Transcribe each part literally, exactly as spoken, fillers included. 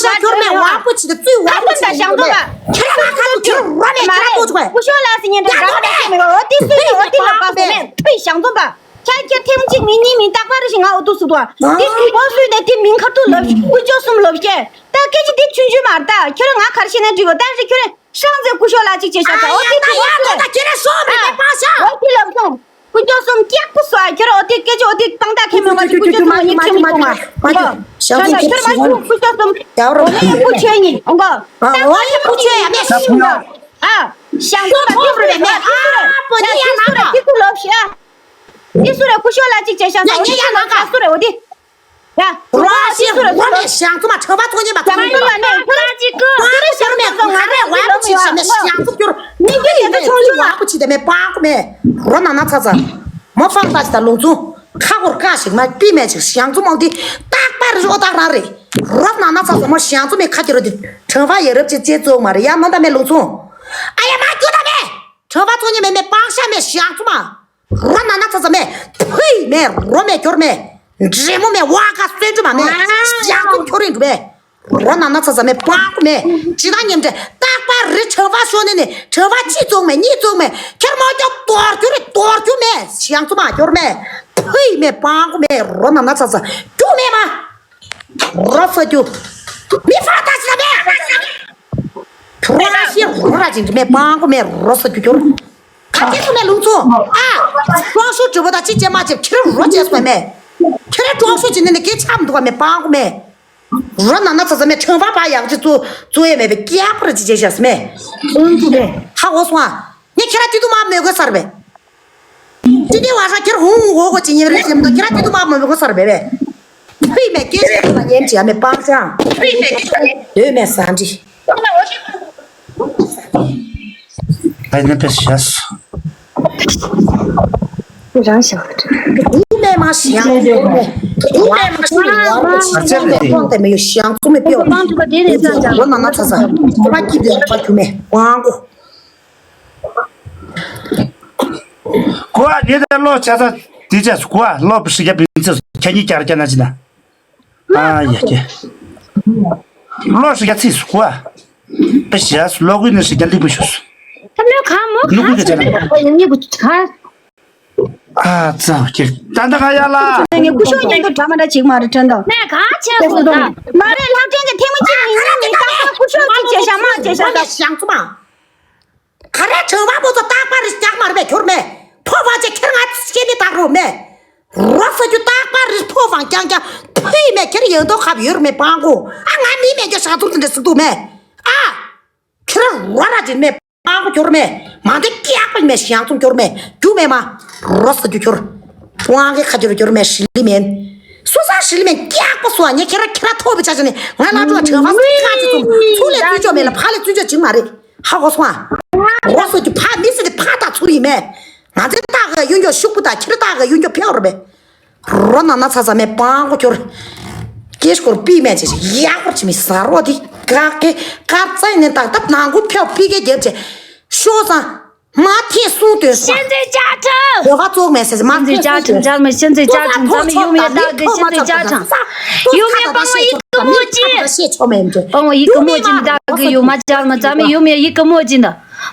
ཤ་ཁྱོར་མེད་བ་པོ་ཅི་ད་ཙུའི་བ་པོ་ཅི་ད་ཁྱོར་མེད། ཁྱོད་རང་ཁ་ཐུག་ཁྱོར་རོ་མེད་ཁྱོད་རང་པོ་ཅི་གོ། སྐུ་ཞབས་ལགས་སི་ཉན་འདྲ་རང་མེད་ཁྱོད་མེད་འོ་དེ་སུ་ཡོད་འོ་དེ་ལོག་པ་སོ་མེད་ཕུའི་ཞང་ཙུམ་པ། ཁྱེད་ཁྱེད་ཐེངས་གཅིག་མིང་གཉིས་མིང་རྟག་པར་ཞིག་ང་འོ་དུ་སུ་དུ་ཨ། དེ་སུ་གོ་སུ་དེ་དེ་མིང་ཁ་ཐུག་ལབ་དཀོན་མཆོག་གསུམ་ལབ་ཤེས། ད་སྐད་ཆ་དེ་ཆུང་ཆུང་མ་རེད་ད། ཁྱོད་རང་ང་གར་ཤེས་ན་འགྲིག་གོ། ད་རེས་ཁྱོད་རང་ཤང་ཚེ་སྐུ་ཞབས་ལགས་གཅིག་བྱས་ཤག་ད་འོ་དེ་དེ་ཡ་ལོ་ད་ཁྱེད་རང་ཤོག་མི་དེ་པང་ཤག་འོ་དེ་ལབ་སོང་། དཀོན་མཆོག་གསུམ་སྐྱག་པ་སོ་ཨ། ཁྱོད་རང་འོ་དེ་སྐད་ཆ་འོ་དེ་དཔང་རྟགས་ཁྱེད་མི་མ་ཤེས། དཀོན་མཆོག་གསུམ་འོ་དེ་ཁྱེད་མི་གཏོང་ཨ། ཁྱོད་རང་ཁྱོད་རང་མ་ཤེས་དཀོན་མཆོག་གསུམ། ཡ་རོ་འོ་ཡ་སྐུ་ཆོས་ཉིད་འོང་གོ། ད་འོ་ཡ་སྐུ་ཆོས་ཡ་མེད་ཤི་མི་འདུག་ཨ། ཞང་ཚོ་ལ་ཏི་སུ་རེད་མེད་ཨ། པོ་ནི་ཡ་ན་ཏི་སུ་རེད་ཏི་སུ་ལབ་ཤི་ཨ། ཏི་སུ་རེད་སྐུ་ཞབས་ལ་གཅིག་བྱས་ཤག་ད་འོ་དེ་ཡ་ན་ཏི་སུ་རེད་འོ་དེ། ཡ། རོ་ཤི་རོ་མེད་ཞང་ཚོ་མ་ཁྲ་བ་ཚོ་ཉེ་མ་ཚོ་ཉེ་མ། ཁ་ཅིག་གི་ཏི་སུ་རེད་ཤར་མེད་ཁ་རེ་བ་ཡ་ཅི་ཤ་མེད་ཞང་ཚོ་སྐྱོར། མི་འདི་ཡ་ད་ཆུང་ཆུང་བ་པོ་ཅི་ད་མེད་པང་པོ་མེད། རོ་ན་ན་ཚ་ཚ། མོ་ཕང་ཏ་ཅི་ད་ལུང་ཚུ། ཁ་ཁོར་ཀ་ཞིག་མ་པི་མེད་ཅིག་ཞང་ཚོ་མང་དེ་རྟག་པར་རོ་རྟག་རང་རེད། རོ་ན་ན་ཚ་ཚ་མོ་ཞང་ཚོ་མེད་ཁ་ཁྱེར་རོ་དེ་ཁྲང་བ་ཡ་རབ་ཅི་ཅེ་ཙོག་མ་རེད་ཡ་མོ་ད་མེད་ལུང་ཚུ། ཨ་ཡ་མ་ཁྱོད་ད་མེད། ཁྲང་བ་ཚོ་ཉེ་མེད་མེད་པང་ཤ་མེད་ཞང་ཚོ་མ། རོ་ན་ན་ཚ་ཚ་མེད། ཕུའི་མེད་རོ་མེད་སྐྱོར་མེད། འདྲེ་མོ་མེད་བ་ཀ་སོན་འགྲོ་མ་མེད། ཞག་ཚོ་ཁྱོ་རེ་འགྲོ་མེད། རོ་ན་ན་ཚ་ཚ་མེད་པང་ཀུ་མེད། ཇི་ལྟར་ཉེམ་འདྲེ་རྟག་པར་རི་ཁྲ་བ་ཤོ་ནི་ནི་ཁྲ་བ་གཅིག་བཙོང་མེད་གཉིས་བཙོང་མེད་ཁྱེར་མོ་སྐྱོ་དོར་རྒྱུ་རེ་དོར་རྒྱུ་མེད་ཞག་ཚོ་མ་སྐྱོར་མེད། ཕུའི་མེད་པང་ཀུ་མེད་རོ་ན་ན་ཚ་ཚ་རྒྱུ་མེད་མ། རོ་ས་རྒྱུ། མི་ཧྥ་ད་ཅི་ལ་མེད། ཁྱོད་རང་ཤེས་རོ་ར་ཅིག་མེད་པང་ཀོ་མེད་རོ་ས་རྒྱུ་ཁྱོར། ཁ་ཁྱེད་ཚོ་མེད་ལུང་ཚོ། ཨ། གྲོགས་ཤོག་གྲུ་བོ་ད་ཅི་ཅེ་མ་ཅེ་ཁྱེད་རོ་ཅེས་པ་མེད། ཁྱེད་ར་གྲོགས་ཤོག་ཅི་ནས་ནི་སྐད་ཆ་མི་འདུག་པ་མེད་པང་ཀོ་མེད། རོ་ན་ན་ཚ་ཚ་མེད་ཁྲང་བ་པ་ཡག་ཅི་ཚོ་ཚོ་ཡེ་མེད་པའི་སྐྱག་པ་ར་ཅི་ཅེ་ཤག་མེད། ལུང་ཚོ་མེད། ཧ་གོ་སོང་ཨ། ངས་ཁྱེད་ར་ཏི་ཏུ་མ་མོས་གོ་སར་བས། ཏི་ཏི་བ་ཧྲ་ཁྱེར་ཧུང་ཧུང་འོ་གོ་ཅི་ཉེ་རེ་ཅེ་མི་འདུག་ཁྱེད་ར་ཏི་ཏུ་མ་མོས་གོ་སར་བས་བས། ཕུའི་མེད་སྐད་ཆ་ལ་ཉན་ཅི་ཡ་མེད་པང་ཤང་། ཕུའི་མེད་སྐད་ཆ་ལ་ཉན། ཡོད་མེད་ཟ་འདྲི། ཨ་ནི་པེ་ཤེས། རང་ཤག་དུ་མེད་མ་ཤེས་ཡང་དུ་མེད་དུ་མེད་མ་ཤེས་ཡང་དུ་མེད་ཤེས་ཡང་དུ་མེད་ཡོད་ཤེས་ཡང་དུ་མེད་པེ་ཡོད་ལོ་ན་ན་ཚ་ཚ་ཁོ་མ་སྐྱིད་དུ་ཡང་པ་དུ་མེད་ཝང་གོ། གོ་ཨ་དེ་ལྟར་ལོ་ཆ་ཚ་དེ་ཆ་སུ་གོ་ཨ་ལོ་བི་ཤི་རྒྱ་བི་ཚེ་སུ་ཁྱ་གཉིས་བསྐྱར་བསྐྱར་ན་ཅི་ན། ཨ་ཡ་ཀྱེ། ལོ་ཧྲི་རྒྱ་ཚིག་སུ་གོ་ཨ། པེ་ཤ་སུ་ལོ་གུ་ནི་ཧྲི་རྒྱ་ལིག་པུ་ཤོ་སུ། ད་ལོ་གང་མོ་ནུ་གུ་ག་ཅན་ཡིན་ནི་གུ་ག་ཨ་ཙ་ཀྱེ། ད་ད་ག་ཡ་ལ། ངས་སྐུ་ཞབས་ཉན་དུ་འདྲ་མ་འདྲ་ཅིག་མ་རེད་དྲན་དང་། ནས་གང་བྱས་སོང་ད། མ་རེད་ལྷ་ཕྲན་གྱི་ཐེངས་མ་གཅིག་ནས་ཡིན་ནི་ད་སྐུ་ཞབས་ཅིག་བྱས་ཤག་མ་བྱས་ཤག་ད། ཞང་ཚོ་མ། ག་རེ་བྱང་བ་པོ་ཚོ་རྟག་པར་རི་རྒྱག་མ་རེད་པས་ཁྱོར་མེད། ཕོ་བ་ཅེ་ཁྱེར་ང་སྐྱེ་ནི་དག་རོ་མེད། རོ་ས་རྒྱུ་རྟག་པར་རི་ཕོ་བང་རྐྱང་རྐྱང་ཕུའི་མེད་ཁྱེར་ཡོད་མདོག་ཁབ་ཡོད་རུ་མེད་པང་གོ། ཨ་ང་མི་མེད་རྒྱུ་ཞག་ཚོམ་དེ་འདྲ་ཟིག་འདུག་མེད། ཨ། ཁྱེར་རོ་ར་ཅིན་མེད་པང་གོ་ཁྱོར་མེད། མ་འདི་སྐྱག་པ་མེད་ཞང་ཚོམ་ཁྱོར་མེད་རྒྱུ་མེད་མ། རོ་ས་རྒྱུ་ཁྱོར། ཝང་གི་ཁ་ཁྱོར་ཁྱོར་མེད་ཧྲི་ལི་མེན། སུ་ས་ཧྲི་ལི་མེན་སྐྱག་པ་སུ་ཨ་ཉེ་ཁྱེར་ཁྱེར་ཐོབ་པའི་ཆ་ཆ་ནི་ང་ལ་ཏུ་ལ་བྲེལ་བ་སུ་ཁ་ཅི་ཚོམ་ཚུ་ལས་ཚུན་ཆོག་མེད་ལ་ཕ་ལས་ཚུན་ཆོག་ཅིག་མ་རེད། ཧ་གོ་སོང་ཨ། རོ་སོ་ཀྱི་ཕ་མི་སི་དེ་ཕ་དང་ཚུར་ཡིན་མེད། ང་ཚོའི་རྟགས་ཀ་གཡུ་མགྱོགས་ཤུགས་པོ་དང་ཁྱེར་རྟགས་ཀ་གཡུ་མགྱོགས་ཕེ་བར་བས། རོ་ན་ན་ཚ་ཚ་མེད་པང་གོ་ཁྱོར། སྐྱེ་སྐོར་པི་མེད་ཅེས་ཡག་པར་ཅི་མི་ཟ་རོ་དེ་ཀ་ཀེ་ཀ་རྩ་ནས་ཏག་ཏག་ནང་ཁུ་ཕེ་བར་པི་ཀེ་རྒྱབ་ཅེ། ཤོ་ས། མ་ཐེ་སུང་དོན་ས། ཤེས་འཛིན་བཅའ་ཁྲིམས། བོད་པ་ཚོགས་མེད་ཟེར་མ་ཤེས་འཛིན་བཅའ་ཁྲིམས་འཇར་མ་ཤེས་འཛིན་བཅའ་ཁྲིམས་འཛར་མ་ཡུ་མེ་ཏ་གི་ཤེས་འཛིན་བཅའ་ཁྲིམས། ཡུ་མེ་པང་བ་ཡི་གི་མོ་ཅི། ཤེས་ཆོག་མེད་འདྲ། པང་བ་ཡི་གི་མོ་ཅི་ཏ་གི་ཡུ་མ་འཇར་མ་འཛར་མ་ཡུ་མེ་ཡི་གི་མོ་ཅི་ཏ།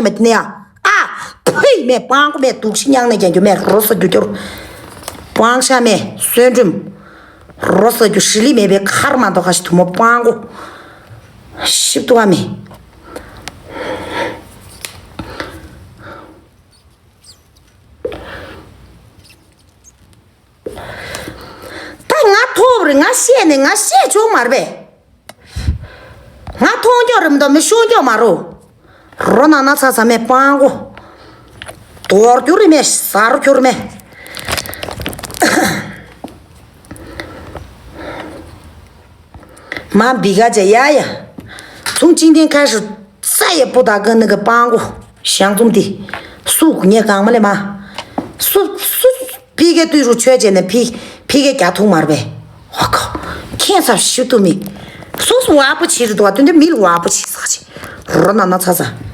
ཡོད་མེད་དེ་ནས་ཡ། ཨ། ཕུས་མེད་སྤང་གོ་མེད་དུག་ཤི་མྱང་ནས་ཀྱང་རྒྱུ་མེད་རོ་ས་རྒྱུ་སྐྱོར། སྤང་ཤ་མེད་གསོན་སྒྲོམ། རོ་ས་རྒྱུ་ཧྲི་ལི་མེད་པའི་ཁར་མ་གཏོགས་ཁ་ཤི་དུ་མོ་སྤང་གོ། ཤིབ་ཏུ་བ་མེད། ད་ང་ཐོབ་རེད། ང་བཤད་ནས་ང་བཤད་ཆོག་མ་རེད་པས། ང་མཐོང་རྒྱུ་རེད་མི་འདུག་མི་ཤོང་རྒྱུ་མ་རེད། རོ་ན་ན་ཚ་ཚ་མེད་སྤང་གོ། དོར་རྒྱུ་རེད་མེད་ཟ་རུ་རྒྱུ་རེད་མེད། མ་འབི་ག་ཅེ་ཡ་ཡ། ཚུང་ཅིང་ཏེན་ཁ་ཧྲི་ས་ཡེ་པུ་ད་ག་ནི་གི་སྤང་གོ། ཞང་ཙུམ་ཏི། སུ་ངས་གང་མ་ལེ་མ། སུ་སུ། ཕི་གེ་ཏུས་རུ་ཆོས་བྱས་ནས་ཕི་ཕི་གེ་རྒྱ་ཐུག་མར་བས། ཧོ་ཁོ། ཁྱེད་ཚ་ཞུ་ཏུ་མི། སུ་སུ་བ་པོ་ཆི་རི་དུ་བ་དུན་དུ་མི་ལ་བ་པོ་ཆི་ས་ཆི། རོ་ན་ན་ཚ་ཚ།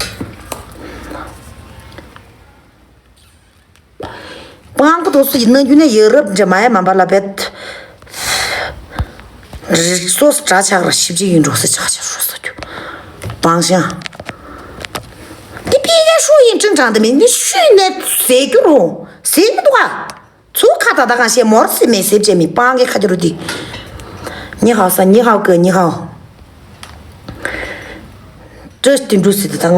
སྤང་པོ་དོ་སུ་ཡིན་ན་རྒྱུ་ནས་ཡ་རབས་འདྲ་མ་ཡ་མ་པ་ལ་བེད། རི་སོ་སི་དྲ་ཆག་ར་ཞིབ་ཅིག་ཡིན་འགྲོ་སེ་ཆག་ཆག་རོ་སོ་རྒྱུ། སྤང་ཤང་། འདི་པི་ག་ཤུ་ཡིན་ཅིན་ཀྲང་དེ་མིན་འདི་ཤུ་ནས་ཟེ་རྒྱུ་རུང་ཟེ་མི་འདུག་ཨ། ཚུ་ཁ་ད་ད་གང་ཤེས་མོར་སེ་མེ་སེབ་ཅེ་མི་སྤང་གི་ཁ་རྒྱུ་རུ་དི། ཉི་ཧའོ་ས་ཉི་ཧའོ་གི་ཉི་ཧའོ། ཏྲི་སྟི་འབྲུ་སི་དི་ད་ང་